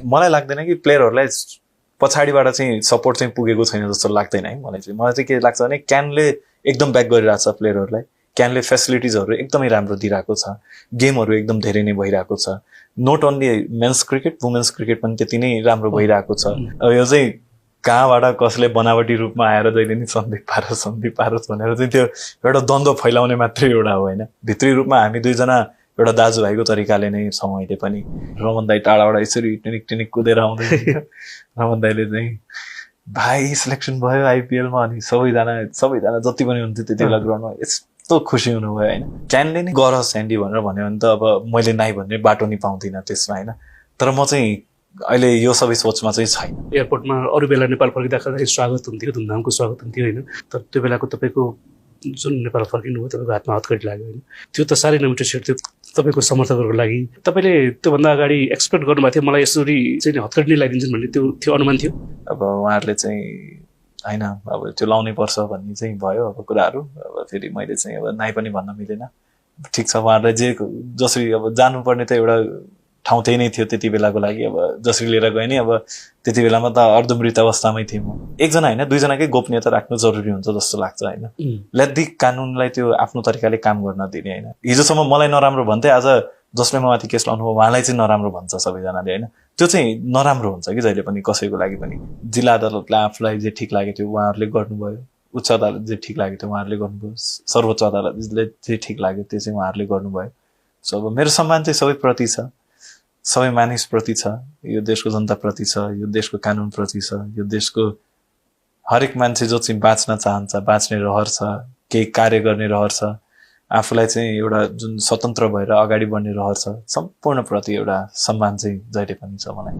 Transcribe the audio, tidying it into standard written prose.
मलाई लाग्दैन कि प्लेयरहरूलाई पछाडिबाट चाहिँ सपोर्ट चाहिँ पुगेको छैन जस्तो लाग्दैन है मलाई चाहिँ के लाग्छ भने क्यानले एकदम ब्याक गरिरहेको छ प्लेयरहरूलाई क्यानले फेसिलिटिजहरू एकदमै राम्रो दिइरहेको छ गेमहरू एकदम धेरै नै भइरहेको छ note only men's cricket women's cricket पनि त्यति नै राम्रो भइरहेको छ अब यो चाहिँ कहाँबाट कसले बनावटी रूपमा आएर जहिले नि सन्दीप पारोस् भनेर चाहिँ त्यो एउटा द्वन्द्व फैलाउने मात्रै एउटा हो होइन भित्री रूपमा हामी दुईजना एउटा दाजुभाइको तरिकाले नै छौँ अहिले पनि रमन दाई टाढाबाट यसरी टिनिक कुदेर आउँदै रमन दाईले चाहिँ भाइ सिलेक्सन भयो आइपिएलमा अनि सबैजना जति पनि हुन्थ्यो त्यति बेला ग्राउन्डमा यस्तो खुसी हुनुभयो होइन क्यानले नै गर स्यान्डी भनेर भन्यो भने त अब मैले नाइ भन्ने बाटो नि पाउँदिनँ त्यसमा होइन तर म चाहिँ अहिले यो सबै सोचमा चाहिँ छैन एयरपोर्टमा अरू बेला नेपाल फर्किँदाखेरि स्वागत हुन्थ्यो धुमधामको स्वागत हुन्थ्यो होइन तर त्यो बेलाको तपाईँको जुन नेपाल फर्किनुभयो तपाईँको हातमा हतकडी लाग्यो होइन त्यो त साह्रै नमिठो छेड थियो तपाईँको समर्थकहरूको लागि तपाईँले त्योभन्दा अगाडि एक्सपेक्ट गर्नुभएको थियो मलाई यसरी चाहिँ हतकडी नै लगाइदिन्छन् भन्ने त्यो अनुमान थियो अब उहाँहरूले चाहिँ होइन अब त्यो लाउनै पर्छ भन्ने चाहिँ भयो अब कुराहरू अब फेरि मैले चाहिँ अब नाइ पनि भन्न मिलेन ठिक छ उहाँहरूलाई जसरी अब जानुपर्ने त एउटा ठाउँ त्यही नै थियो त्यति बेलाको लागि अब जसरी लिएर गएँ नि अब त्यति बेलामा त अर्धमृत अवस्थामै थिएँ म एकजना होइन दुईजनाकै गोपनीयता राख्नु जरुरी हुन्छ जस्तो लाग्छ होइन लेट कानुनलाई त्यो आफ्नो तरिकाले काम गर्न दिने होइन हिजोसम्म मलाई नराम्रो भन्थे आज जसले माथि केस लाउनु हो उहाँलाई चाहिँ नराम्रो भन्छ सबैजनाले होइन त्यो चाहिँ नराम्रो हुन्छ कि जहिले पनि कसैको लागि पनि जिल्ला अदालतले आफूलाई जे ठिक लागेको थियो उहाँहरूले गर्नुभयो उच्च अदालत जे ठिक लागेको थियो उहाँहरूले गर्नुभयो सर्वोच्च अदालतले जे ठिक लाग्यो त्यो चाहिँ उहाँहरूले गर्नुभयो सो अब मेरो सम्मान चाहिँ सबैप्रति छ सबै मानिसप्रति छ यो देशको जनताप्रति छ यो देशको कानुनप्रति छ यो देशको हरेक मान्छे जो चाहिँ बाँच्न चाहन्छ बाँच्ने रहर छ केही कार्य गर्ने रहर छ आफूलाई चाहिँ एउटा जुन स्वतन्त्र भएर अगाडि बढ्ने रहर छ सम्पूर्णप्रति एउटा सम्मान चाहिँ जहिले पनि छ मलाई